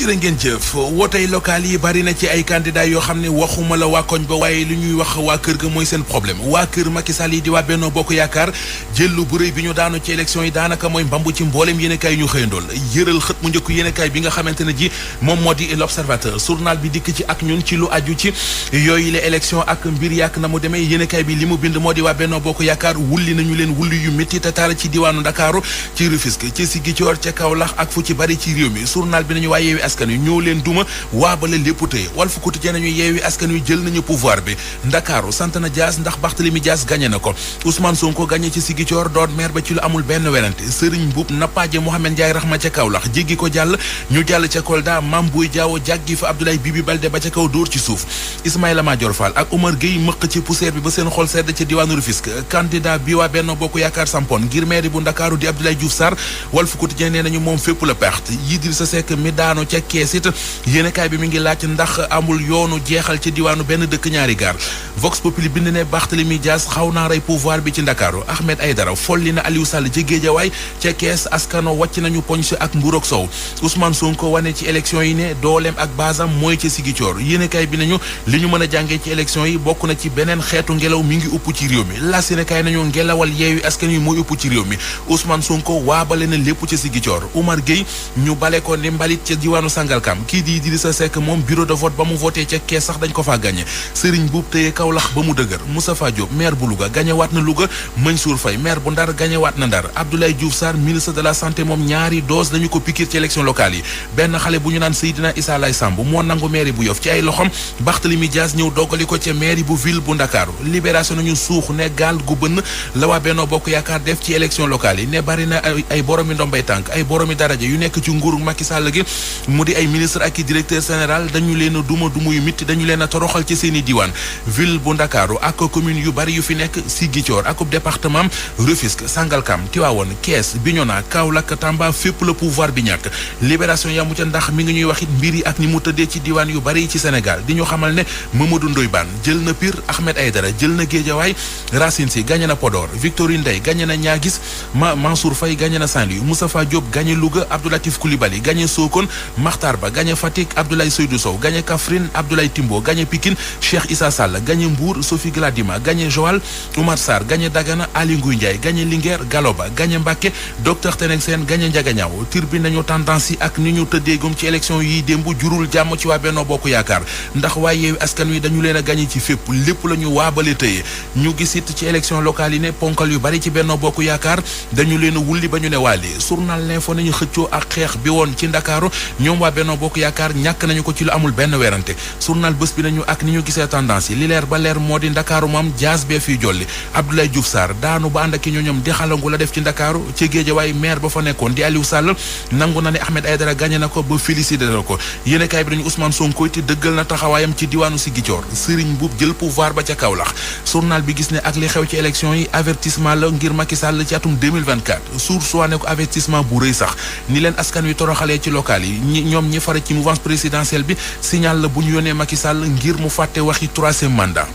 jërë ngeen jëf wootey local yi bari na ci ay candidat yoo xam ne waxuma la waa koñ ba waaye li ñuy wax waa kër ga mooy seen problème waa kër Macky Sall yi di waa Benno Bokk Yaakaar jëllu bu rëy bi ñu daanu ci élection yi daanaka mooy mbambu ci mbooleem yéenekaay yu ñu xëyandool yëral xët mu njëkk yéenekaay bi nga xamante ne ji moom moo di l'Observateur journal bi dikk ci ak ñun ci lu aju ci yooyu la élection ak mbir yàq na mu demee yéenekaay bi li mu bind moo di waa Benno Bokk Yaakaar wulli nañu leen wulli yu métti te taal ci diwaanu Ndakaaru ci Rufisque ci Ziguinchor ca Kaolack ak fu ci bari ci réew mi journal bi nañu waa Yewwi Askan Wi ñoo leen duma waa bale lépp tey Walf Quotidien nañu Yewwi Askan Wi jël nañu pouvoir bi Ndakaaru sant na Dias ndax Barthélémy Dias gagné na ko Ousmane Sonko gagné ci Ziguinchor doon maire ba ci lu amul benn werante Serigne Mboup nappaaje Mohamed Ndiaye Rahma ca Kaolack jéggi ko jàll ñu jàll ca Kolda Mame Boye Diao jàggi fa Abdoulaye Bibi Baldé ba ca kaw dóor ci suuf Ismaïla Madior Fall ak Oumar Gueye mëq ci poussière bi ba seen xol sedd ca diwaanu Rufisque candidat bi waa Benno Bokk Yaakaar sampoon ngir maire bu Ndakaaru di Abdoulaye Diouf Sarr Walf Quotidien nee nañu moom fépp la perte Idrissa Seck mi daano ca kees it yéenekaay bi mi ngi laaj ndax amul yoonu jeexal ci diwaanu benn dëkk ñaari gaar Vox Populi bind ne Barthélémy Dias xaw naa rey pouvoir bi ci Ndakaaru Ahmed Aïdara folli na Aliou Sall ci Géejawaay ca kees askano wàcc nañu poñse ak mburoog sow Ousmane Sonko wane ci élection yi ne dooleem ak basam mooy ca Ziguinchor yéenekaay bi nañu li ñu mën a jàngee ci élection yi bokk na ci beneen xeetu ngelaw mi ngi upp ci réew mi las yéenekaay nañu ngelawal Yewwi Askan Wi mooy upp ci réew mi Ousmane Sonko waabale na lépp ca Ziguinchor Oumar Gueye ñu bale ko ni mbalit ca diwaanu Sangalkam kii di Idrissa Seck moom bureau de vote ba mu voté ca kees sax dañ ko faa gagné Serigne Mboup téye Kaolack ba mu dëgër Moustapha Diop maire bu Louga gagné waat na Louga Mansour Faye maire bu Ndar gagné waat na Ndar Abdoulaye Diouf Sarr ministre de la santé moom ñaari dose lañu ko piquer ci élection locale yi benn xale bu ñu naan Seydina Issa Laye Samb moo nangu maire bu Yoff ci ay loxom Barthélémy Dias ñëw doggali ko ca maire bu ville bu Ndakaaru libération nañu suux ne gaal gu bënn la waa Benno Bokk Yaakaar def ci élection locale yi ne bari na ay boromi ndombay tànk ay boromi daraja yu nekk ci nguuru Macky Sall gi mu di ay ministre ak i directeur général dañu leen a duma yu mitti dañu leen a toroxal ci seeni diwaan ville bu Ndakaaru ak commune yu bari yu fi nekk Ziguinchor ak département Rufisque Sangalkam Tivaouane Thiès Bignona Kaolack Tamba fépp le pouvoir bi ñàkk libération yamu ca ndax mi ngi ñuy wax it mbir yi ak ni mu tëddee ci diwaan yu bari ci Sénégal di ñu xamal ne Mamadou Ndoye Bane jël na Pire Ahmed Aïdara jël na Guédiawaye Racine Sy gagné na Podor Victorine Ndeye gagné na Niaguis Mansour Faye gagné na Saint-Louis Moustapha Diop gagné Louga Abdoulatif Coulibaly gagné Sokone Makhtar Ba gagné Fatick Abdoulaye Seydou Sow gagné Kaffrine Abdoulaye Timbo gagné Pikine Cheikh Issa Sall gagné Mbour Sophie Gladima gagné Joal Oumar Sarr gagné Dagana Ali Ngouille Ndiaye gagné Linguère Galoba gagné Mbacké Docteur Tenek Sène gagné Ndiaganiao Tribune nañu tendance yi ak ni ñu tëddeegum ci élection yi démb jurul jàmm ci waa Benno Bokk Yaakaar ndax waa Yewwi Askan Wi dañu leen a gagné ci fépp lépp la ñu waabale tëye ñu gis it ci élection locale yi ne ponkal yu bari ci Benno Bokk Yaakaar dañu leen a wulli ba ñu ne waale journal L'Info nañu xëccoo ak xeex bi woon ci Ndakaaru ñoom waa Benno Bokk Yaakaar ñàkk nañu ko ci lu amul benn werante journal Bës Bi nañu ak ni ñu gisee tendance yi li leer ba leer moo di Ndakaaru moom Dias bee fiy jolli Abdoulaye Diouf Sarr daanu ba ànd ak ñoom di xalangu la def ci Ndakaaru ci Géejawaay maire ba fa nekkoon di Aliou Sall nangu na ne Ahmed Aïdara gagné na ko ba félicité na ko yéenekaay bi dañu Ousmane Sonko te dëggal na taxawaayam ci diwaanu Ziguinchor Serigne Mboup jël pouvoir ba ca Kaolack journal bi gis ne ak li xew ci élection yi avertissement la ngir Macky Sall ci atum 2024 source waa ne ko avertissement bu rëy sax ni leen askan wi toroxalee ci local yi ñoom ñi fare ci mouvance présidentielle bi signal la bu ñu yónnee Macky Sall ngir mu fàtte waxi troisième mandat